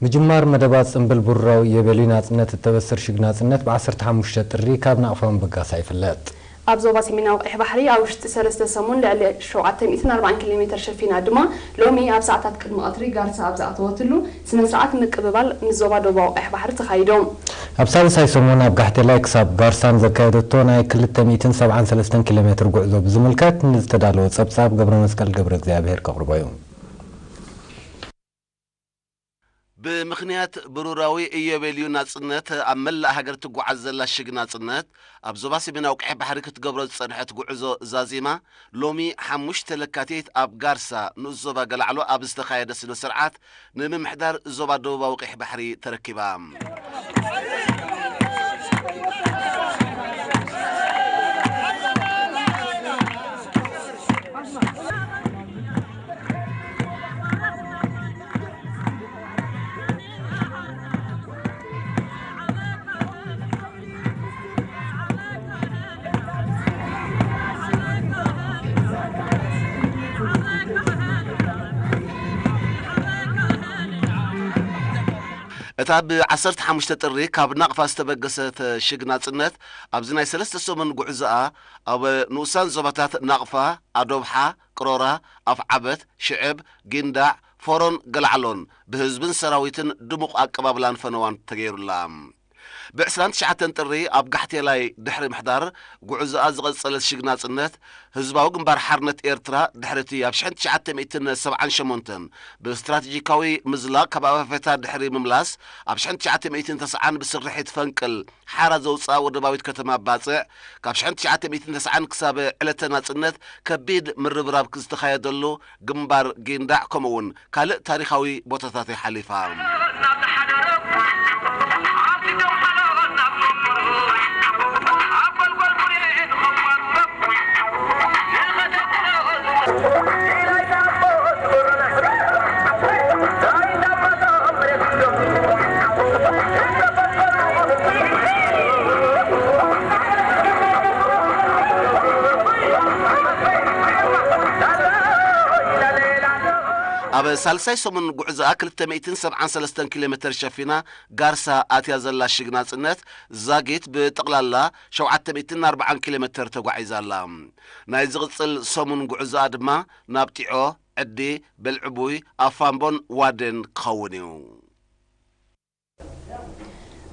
ምጅማር መደባት ጽምብል ብሩራዊ ኢዮቤልዩ ናጽነት እተበስር ሽግ ናጽነት ብ ዓሰርተ ሓሙሽተ ጥሪ ካብ ናቕፋ ምብጋሳ ይፍለጥ። ኣብ ዞባ ሰሜናዊ ቀይሕ ባሕሪ ኣብ ውሽጢ ሰለስተ ሰሙን ልዕሊ ሸውዓተ ሚእትን ኣርባዓን ኪሎ ሜተር ሸፊና ድማ ሎሚ ኣብ ሰዓታት ቅድሚ ቀትሪ ጋርሳ ኣብ ዝኣተወትሉ ስነ ስርዓት ምቅብባል ምስ ዞባ ደቡባዊ ቀይሕ ባሕሪ ተኻይዱ። ኣብ ሳልሳይ ሰሙን ኣብ ጋሕቴላይ ክሳብ ጋርሳን ዘካየደቶ ናይ ክልተ ሚእትን ሰብዓን ሰለስተን ኪሎ ሜትር ጉዕዞ ብዝምልከት ንዝተዳለወ ጸብጻብ ገብረ መስቀል ገብረ እግዚኣብሔር ከቕርቦ እዩ። ብምኽንያት ብሩራዊ ኢዮቤልዩ ናጽነት ኣብ መላእ ሃገር ትጓዓዝ ዘላ ሽግ ናጽነት፣ ኣብ ዞባ ሰሜናዊ ቀይሕ ባሕሪ ክትገብሮ ዝጸንሐት ጉዕዞ ዛዚማ፣ ሎሚ ሓሙሽተ ለካቲት ኣብ ጋርሳ ንኡስ ዞባ ገላዕሎ ኣብ ዝተኻየደ ስነ ስርዓት ንምምሕዳር ዞባ ደቡባዊ ቀይሕ ባሕሪ ተረኪባ። እታ ብ ዓሰርተ ሓሙሽተ ጥሪ ካብ ናቕፋ ዝተበገሰት ሽግ ናጽነት፣ ኣብዚ ናይ ሰለስተ ሰሙን ጉዕዞኣ ኣብ ንኡሳን ዞባታት ናቕፋ፣ ኣዶብሓ፣ ቅሮራ፣ ኣፍዓበት፣ ሽዕብ፣ ጊንዳዕ፣ ፎሮን ገላዕሎን ብህዝብን ሰራዊትን ድሙቕ ኣቀባብላን ፈነዋን ተገይሩላ። ብ ዕስራን ትሽዓተን ጥሪ ኣብ ጋሕቴላይ ድሕሪ ምሕዳር ጉዕዞኣ ዝቐጸለት ሽግ ናጽነት፣ ህዝባዊ ግንባር ሓርነት ኤርትራ ድሕሪ እቲ ኣብ ሽሕን ትሽዓተ ሚእትን ሰብዓን ሸሞንተን ብስትራተጂካዊ ምዝላቕ ካብ ኣፋፌታ ድሕሪ ምምላስ፣ ኣብ ሽሕን ትሽዓተ ሚእትን ተስዓን ብስርሒት ፈንቅል ሓራ ዘውጽኣ ወደባዊት ከተማ ባጽዕ፣ ካብ ሽሕን ትሽዓተ ሚእትን ተስዓን ክሳብ ዕለተ ናጽነት ከቢድ ምርብራብ ዝተኻየደሉ ግንባር ጊንዳዕ፣ ከምኡ እውን ካልእ ታሪኻዊ ቦታታት እያ ሓሊፋ። ኣብ ሳልሳይ ሰሙን ጉዕዞኣ ክልተ ሚእትን ሰብዓን ሰለስተን ኪሎ ሜተር ሸፊና ጋርሳ ኣትያ ዘላ ሽግ ናጽነት፣ ዛጊት ብጠቕላላ ሸውዓተ ሚእትን ኣርባዓን ኪሎ ሜተር ተጓዒዛ ኣላ። ናይ ዝቕጽል ሰሙን ጉዕዞኣ ድማ ናብ ጢዖ፣ ዕዲ፣ በልዕቡይ፣ ኣፋምቦን ዋዴን ክኸውን እዩ።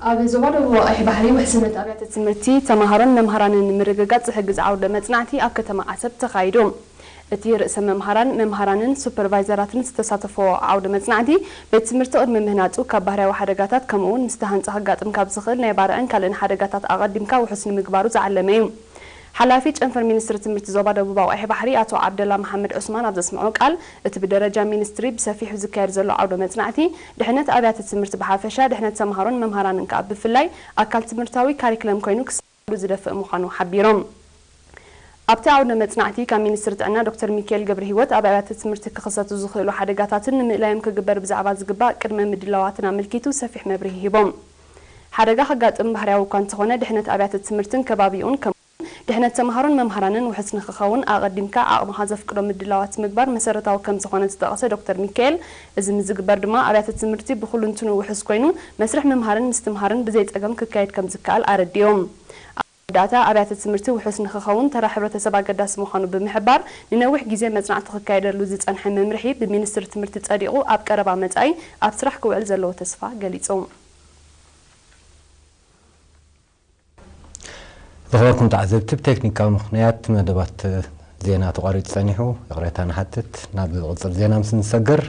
ኣብ ዞባ ደቡብ ቀይሕ ባሕሪ ውሕስነት ኣብያተ ትምህርቲ፣ ተመሃሮን መምሃራንን ንምርግጋጽ ዝሕግዝ ዓውደ መጽናዕቲ ኣብ ከተማ ዓሰብ ተኻይዱ። እቲ ርእሰ መምሃራን፣ መምሃራንን ሱፐርቫይዘራትን ዝተሳተፎ ዓውደ መጽናዕቲ፣ ቤት ትምህርቲ ቅድሚ ምህናጹ ካብ ባህርያዊ ሓደጋታት ከምኡ'ውን ምስ ተሃንጸ ከጋጥም ካብ ዝኽእል ናይ ባርዕን ካልእን ሓደጋታት ኣቐዲምካ ውሑስ ንምግባሩ ዝዓለመ እዩ። ሓላፊ ጨንፈር ሚኒስትሪ ትምህርቲ ዞባ ደቡባዊ ቀይሕ ባሕሪ ኣቶ ዓብደላ መሓመድ ዑስማን ኣብ ዘስምዖ ቃል፣ እቲ ብደረጃ ሚኒስትሪ ብሰፊሑ ዝካየድ ዘሎ ዓውደ መጽናዕቲ፣ ድሕነት ኣብያተ ትምህርቲ ብሓፈሻ፣ ድሕነት ተምሃሮን መምሃራንን ከኣ ብፍላይ፣ ኣካል ትምህርታዊ ካሪክለም ኮይኑ ክሰ ዝደፍእ ምዃኑ ሓቢሮም። ኣብቲ ዓውደ መጽናዕቲ ካብ ሚኒስትሪ ጥዕና ዶክተር ሚካኤል ገብረሂወት፣ ኣብ ኣብያተ ትምህርቲ ክኽሰቱ ዝኽእሉ ሓደጋታትን ንምእላዮም ክግበር ብዛዕባ ዝግባእ ቅድመ ምድላዋትን ኣመልኪቱ ሰፊሕ መብርሂ ሂቦም። ሓደጋ ከጋጥም ባህርያዊ እኳ እንተኾነ፣ ድሕነት ኣብያተ ትምህርትን ከባቢኡን ከምኡ'ውን ድሕነት ተምሃሮን መምሃራንን ውሑስ ንኽኸውን ኣቐዲምካ ዓቕምኻ ዘፍቅዶ ምድላዋት ምግባር መሰረታዊ ከም ዝኾነ ዝጠቐሰ ዶክተር ሚካኤል፣ እዚ ምስ ዝግበር ድማ ኣብያተ ትምህርቲ ብኹሉንትኑ ውሑስ ኮይኑ መስርሕ ምምሃርን ምስትምሃርን ብዘይ ጸገም ክካየድ ከም ዝከኣል ኣረዲኦም። መወዳእታ ኣብያተ ትምህርቲ ውሑስ ንኽኸውን ተራ ሕብረተሰብ ኣገዳሲ ምዃኑ ብምሕባር፣ ንነዊሕ ግዜ መጽናዕቲ ክካየደሉ ዝጸንሐ መምርሒ ብሚኒስትሪ ትምህርቲ ጸዲቑ ኣብ ቀረባ መጻኢ ኣብ ስራሕ ክውዕል ዘለዎ ተስፋ ገሊጹ። ዝኸበርኩም ተዓዘብቲ፣ ብቴክኒካዊ ምኽንያት መደባት ዜና ተቋሪጹ ጸኒሑ፣ ይቕሬታ ንሓትት። ናብ ዝቕጽል ዜና ምስ ንሰግር፣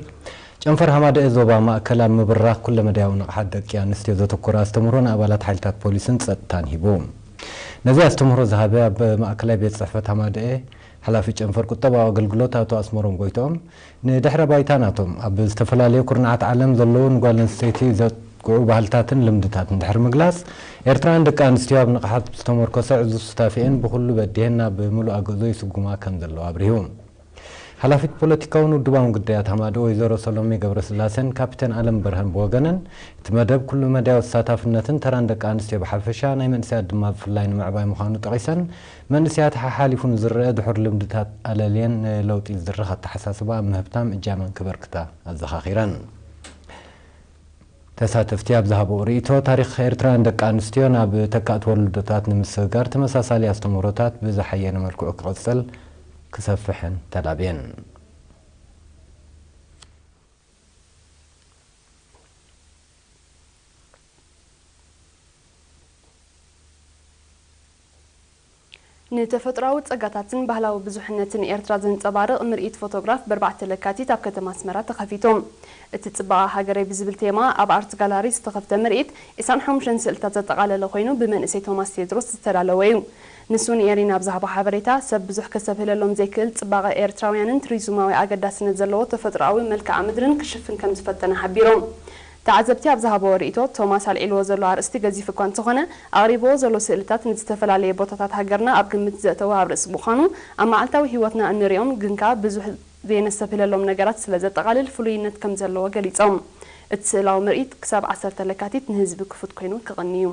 ጨንፈር ሃማደኤ ዞባ ማእከል ኣብ ምብራኽ ኩለመዳያዊ ንቕሓት ደቂ ኣንስትዮ ዘተኮረ ኣስተምህሮ ንኣባላት ሓይልታት ፖሊስን ጸጥታን ሂቡ። ነዚ ኣስተምህሮ ዝሃበ ኣብ ማእከላይ ቤት ጽሕፈት ሃማደኤ ሓላፊ ጨንፈር ቁጠባዊ ኣገልግሎት ኣቶ ኣስመሮም ጎይትኦም፣ ንድሕረ ባይታ ናቶም ኣብ ዝተፈላለዩ ኩርናዓት ዓለም ዘለዉ ንጓል ኣንስተይቲ ዘጥቅዑ ባህልታትን ልምድታትን ድሕሪ ምግላጽ፣ ኤርትራውያን ደቂ ኣንስትዮ ኣብ ንቕሓት ዝተመርኮሰ ዕዙዝ ሱታፌኤን ብኹሉ በዲሄን ናብ ምሉእ ኣግእዞ ይስጉማ ከም ዘለዋ ኣብሪሁ። ሓላፊት ፖለቲካውን ውድባውን ጉዳያት ሃማደኤ ወይዘሮ ሰሎሜ ገብረስላሴን ካፒቴን ኣለም በርሀን ብወገነን፣ እቲ መደብ ኩሉ መዳያዊ ተሳታፍነትን ተራን ደቂ ኣንስትዮ ብሓፈሻ፣ ናይ መንእሰያት ድማ ብፍላይ ንምዕባይ ምዃኑ ጠቒሰን፣ መንእሰያት ሓሓሊፉ ንዝረአ ድሑር ልምድታት ኣለልየን ንለውጢ ዝድርኽ ኣተሓሳስባ ኣብ ምህብታም እጃመን ከበርክታ ኣዘኻኺረን። ተሳተፍቲ ኣብ ዝሃብኦ ርእይቶ፣ ታሪኽ ኤርትራውያን ደቂ ኣንስትዮ ናብ ተካእቲ ወለዶታት ንምስግጋር ተመሳሳሊ ኣስተምህሮታት ብዝሓየለ መልክዑ ክቕጽል ክሰፍሕን ተላብየን። ንተፈጥሮኣዊ ጸጋታትን ባህላዊ ብዙሕነትን ኤርትራ ዘንጸባርቕ ምርኢት ፎቶግራፍ ብ ኣርባዕተ ለካቲት ኣብ ከተማ ኣስመራ ተኸፊቱ። እቲ ጽባቐ ሃገረይ ብዝብል ቴማ ኣብ ኣርት ጋላሪ ዝተኸፍተ ምርኢት ዕስራን ሓሙሽተን ስእልታት ዘጠቓለለ ኮይኑ ብመንእሰይ ቶማስ ቴድሮስ ዝተዳለወ እዩ። ንሱ ንኤሪና ኣብ ዝሃቦ ሓበሬታ፣ ሰብ ብዙሕ ከሰብህለሎም ዘይክእል ጽባቐ ኤርትራውያንን ቱሪዝማዊ ኣገዳስነት ዘለዎ ተፈጥሮኣዊ መልክዓ ምድርን ክሽፍን ከም ዝፈተነ ሓቢሩ። ተዓዘብቲ ኣብ ዝሃብዎ ርእይቶ፣ ቶማስ ኣልዒልዎ ዘሎ ኣርእስቲ ገዚፍ እኳ እንተኾነ፣ ኣቕሪብዎ ዘሎ ስእልታት ንዝተፈላለየ ቦታታት ሃገርና ኣብ ግምት ዘእተወ ኣብ ርእሲ ምዃኑ፣ ኣብ መዓልታዊ ህይወትና እንሪኦም ግን ከኣ ብዙሕ ዘየነሰብህለሎም ነገራት ስለ ዘጠቓልል ፍሉይነት ከም ዘለዎ ገሊጾም። እቲ ስእላዊ ምርኢት ክሳብ ዓሰርተ ለካቲት ንህዝቢ ክፉት ኮይኑ ክቕኒ እዩ።